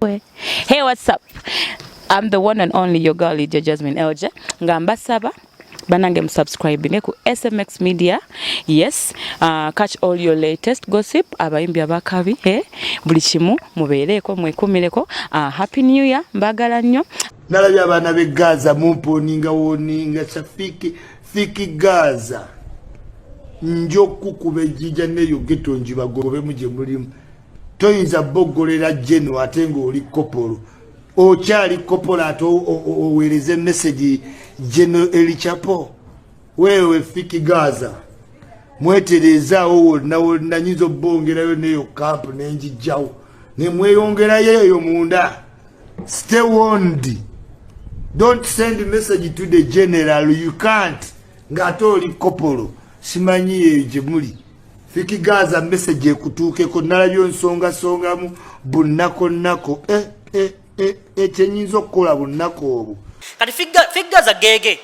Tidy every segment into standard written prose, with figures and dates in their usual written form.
Hey, what's up? I'm the one and only your girl, Lydia Jasmine LJ. Nga mbasaba banange musubscribe ku SMX Media. Yes, catch all your latest gossip, abayimbi abakabi, eh? Buli kimu mubeereko, mwekumireko. Happy New Year, mbagala nnyo. Nalabye abaana b'e Gaza mumponinga woninga Shafiki Fiki Gaza, nja okukuba ejjinja neyo ghetto njibagobemu gye mulimu. Toyinza boggolera geno ate ng'oli kopolo, okyali kopolo, ate oweereze message geno elichapo. Weewe Fiki Gaza, mweterezaawo wonna wonna, nyinza obbongerayo neyo camp nenjijjawo nemweyongerayo eyo munda. Stay warned, don't send message to the general, you can't, ng'ate oli kopolo, simanyi eyo gye muli. Fiki Gaza, message ekutuukeko. Nalabye onsongasongamu bunnako eh, eh, eh, eh, kyenyinza okukola bunnako obwo. Kati Fik Gaza gege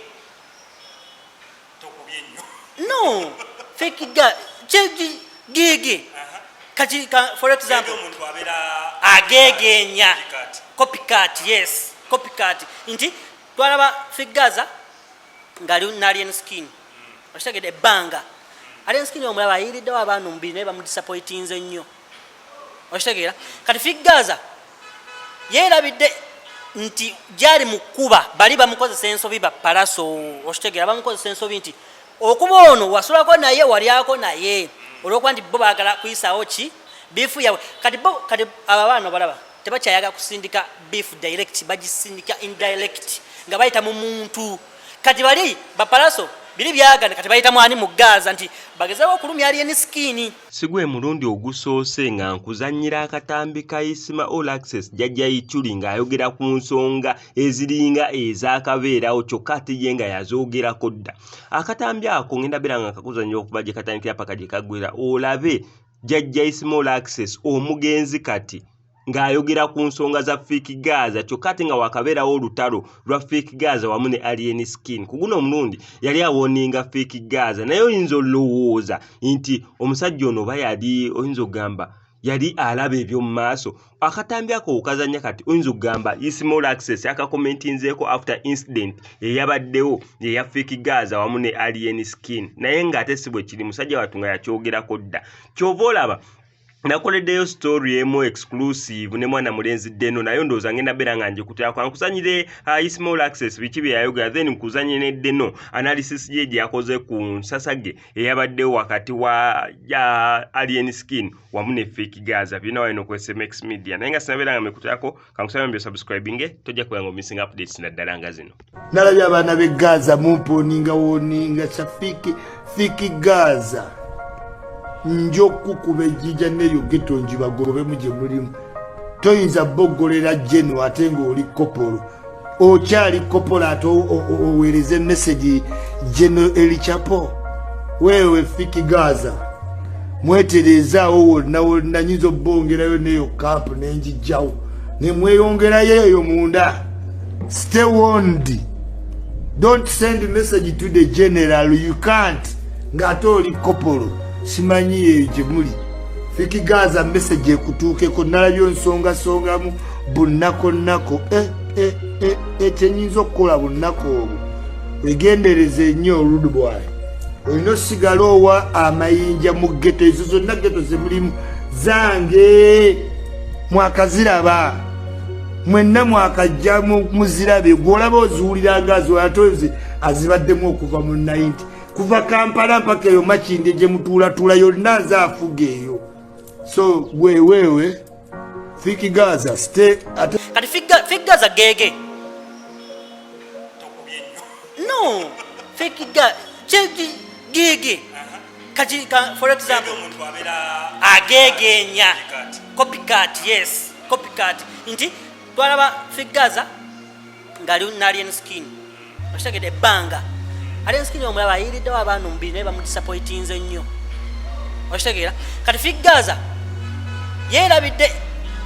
no Fik gege kati for example agegenya copycat, yes, copycat, nti twalaba Fik Gaza ngaali n'Alien Skin, okitegedde? Ebbanga Alien Skin omulaba ayiriddewo abaana omubiri, naye bamudisappointinze nnyo, okitegeera? Kati Fik Gaza yeerabidde nti gyali mu kkuba bali bamukozesa ensobi, bapalaso, okitegeera? Bamukozesa ensobi nti okuba ono wasulako naye, walyako naye, olwokuba nti bo baagala kuyisaawo ki beef yabwe. Kati bo kati abo abaana balaba tebakyayaga kusindika beef direct, bagisindika indirect nga bayita mu muntu. Kati bali bapalaso biri byagana, kati bayita mwani mu Gaza nti bagezeho okulumya Alien Skin. Si gwe mulundi ogusoose nga nkuzannyira akatambi ka Isima All Access, Jjajja Ichuli ng'ayogera ku nsonga eziringa ez'akabeerawo, kyokka ate ye nga yazoogerako dda. Akatambi ako ngenda beera nga nkakuzannyira okuva gye katandikira paka gye kaggwera, olabe Jjajja Isima All Access omugenzi kati ng'ayogera ku nsonga za Fik Gaza, kyokka ate nga wakabeerawo olutalo lwa Fik Gaza wamu ne Alien Skin. Ku guno omulundi yali awarninga Fik Gaza, naye oyinza olowooza nti omusajja ono oba yali oyinza okugamba yali alaba eby'omu maaso. Akatambi ako okazannya kati oyinza okugamba Isma All Access akacommentinzeeko after incident eyabaddewo eya Fik Gaza wamu ne Alien Skin, naye ng'ate si bwe kiri. Musajja wattu nga yakyogerako dda. Kyova olaba nakoleddeyo story emu exclusive ne mwana mulenzi Deno, naye ndowooza ngenda beera nga njikutyako nkusanyire Isma All Access biki bye yayogera, then nkuzanye ne Deno analysis ye gye yakoze ku nsasage eyabaddewo wakati wa ya Alien Skin wamu ne Fik Gaza. Byonna walino ku SMX Media, naye nga sinabeera nga mekutyako, kankusaba mbyo subscribinge, tojja kubeera nga omissing updates naddala nga zino. Nalabye abaana b'e Gaza mumponinga woninga Shafiki Fiki Gaza, nja okukuba ejjinja neyo ghetto njibagobemu gye mulimu. Toyinza boggolera geno ate ng'oli kopolo, okyali kopolo, ate oweereze message geno elichapo. Weewe Fiki Gaza, mweterezaawo wonna wonna, nyinza obbongerayo neyo camp nenjijjawo nemweyongerayo eyo munda. Stay warned, don't send message to the general, you can't, ng'ate oli kopolo, simanyi eyo gye muli. Fiki Gaza, message ekutuukeko. Nalabye onsongasongamu bunnako eh, eh, eh, eh, kyenyinza okukola bunnako obwo. Wegendereze ennyo, rude boy, olina osigala owa amayinja mu ghetto. Ezo zonna ghetto zemulimu zange, mwakaziraba mwenna, mwakajja muzirabe. Gwolaba oziwulira nga ate azibaddemu okuva mu 90, kuva Kampala mpaka eyo Makindye gye mutuulatuula yonna, nze afuga eyo. So wewewe Fiki Gaza, stay ate. Kati Fik Gaza gege no Fik gege kati for example agegenya copycat, yes, copycat, nti twalaba Fik Gaza ngaali n'Alien Skin, okitegedde? Ebbanga Alien Skin omulaba ayiriddewo abaana omubiri, naye bamudisappointinze nnyo, okitegeera? Kati Fik Gaza yeerabidde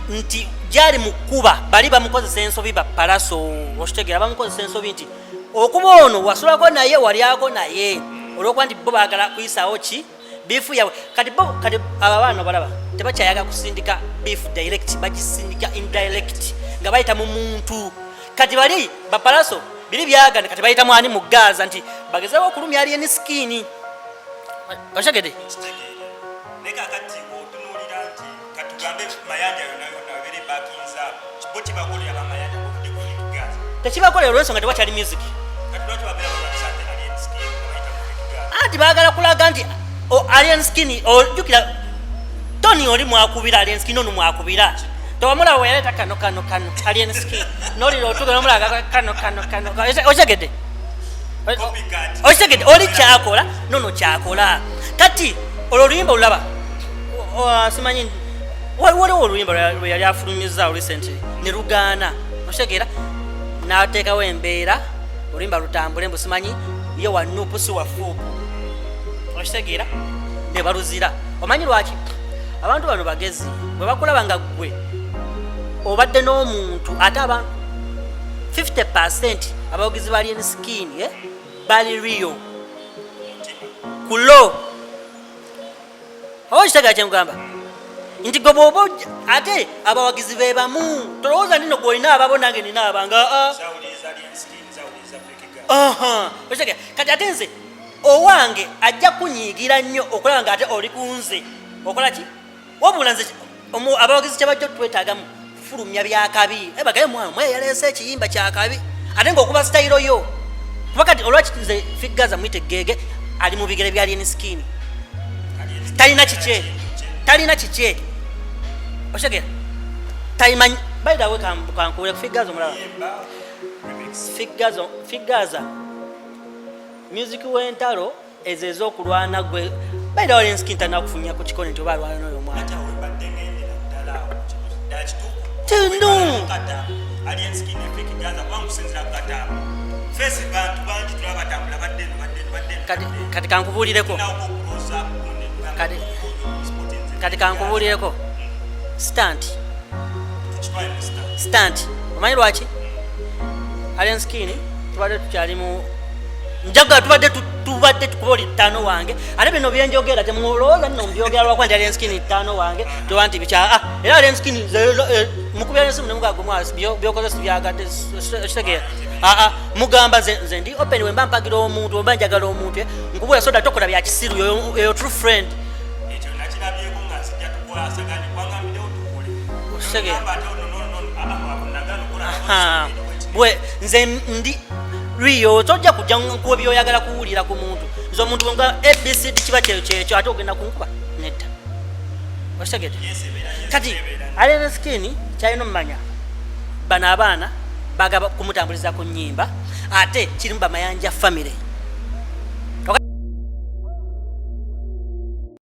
nti gyali mu kkuba bali bamukozesa ensobi, bapalaso, okitegeera? Bamukozesa ensobi nti okuba ono wasulako naye, walyako naye, olwokuba nti bo baagala kuyisaawo ki Beef yaabwe kati bo, kati abo abaana balaba tebakyayaga kusindika beef direct, bagisindika indirect nga bayita mu muntu. Kati bali bapalaso biri byagana, kati bayita mwani mu Gaza nti bagezewo okulumya Alien Skin. Okitegedde? Naye kakati otunuulira nti katugambe Mayanja yonna yonna beere bakinza bo, kibakolera bamayanja bovudde ku Gaza? Tekibakolera olwensonga tewakyali music. Kati lwaki babeera balwanyisa ate Alien Skin nga bayita mu Fik Gaza? Anti baagala kulaga nti Alien Skin, ojjukira Tony oli mwakubira Alien Skin, ono mwakubira tewamulaba we yaleeta kano kano kano Alien Skin, nolira otuga nomulaga kano kano kano. Okitegedde? Copycat. Okitegedde? Oli kyakola nono kyakola. Kati olwo oluyimba olulaba, simanyi waliwo oluyimba lwe yali afulumiza recently ne lugaana. Okitegeera? N'ateekawo embeera oluyimba lutambule, mbu simanyi ye wa NUP si wa FUP. Okitegeera? Ne baluzira. Omanyi lwaki? Abantu bano bagezi. Bwe bakulaba nga ggwe obadde n'omuntu, ate abantu 50 abawagizi ba Alien Skin, eh, bali real kulo. Oba okitegeera kyengamba nti gwe bwoba ate abawagizi be bamu, tolowooza nti no gwolina ababo nange nina abanga, ah. Zawuliriza Alien Skin, zawuliriza Fik Gaza. Aha, okitegeera? Kati ate nze owange ajja kunyiigira nnyo okulaba nga ate oli ku nze okola ki. Wabula nze abawagizi kyebajja otwetaagamu kufulumya byakabi. Eh, bagaye mwana mwe yaleese ekiyimba kyakabi, ate ngaokuba sitayiro yo. Kuba kati olwaki nze Fik Gaza muyite geege ali mu bigere bya Alien Skin, talina kikye, talina kikye. Okitegeera? Tayimanyi. By the way, kankuule ku Fik Gaza. Omulaba Fik Gaza music w'entalo ezo ez'okulwana gwe. By the way, Alien Skin talina kufunya ku kikone nti oba alwana n'oyo omwana. Ate awo mbadde ngendera ddala awo, ddala kituufu? Tinu. Alien Skin ne Fik Gaza, kubanga okusinziira ku katambo feesi bantu bangi tulaba batambula badde eno, badde eno, badde eno. Kati kati kankubuulireko. Kati kankubuulireko, stunt, stunt. Omanyi lwaki Alien Skin tubadde tukyali mu njaga, tubadde tubadde tukuba oli ttaano wange, ate bino byenjogera temulowooza nno mbyogera lwakuba nti Alien Skin ttaano wange toba nti bikya. Ah, era Alien Skin mukubira nesimu nemugaga omwasi byokoze sibyagadde. Okitegeera? Aa, mugamba nze ndi open. Wemba mpagira omuntu, wemba njagala omuntu, eh, nkubula soda tokola bya kisiru. Eyo true friend. Ekyo nakirabyeko nga nzijja tukwasaganye kwangambiddewo tukole. Okitegeera? Gamba ate ono nono nono, ah, abo nagana okukola. Aha. Bwe nze ndi rio, tojja kujja nkuwa byoyagala kuwulira ku muntu. Nze omuntu nga ABCD kiba kyekyo kyekyo, ate ogenda kunkuba nedda. Okitegedde? Kati Alien Skin kyalina omumanya, bano abaana bagaba kumutambuliza ku nyimba, ate kirimu bamayanja family.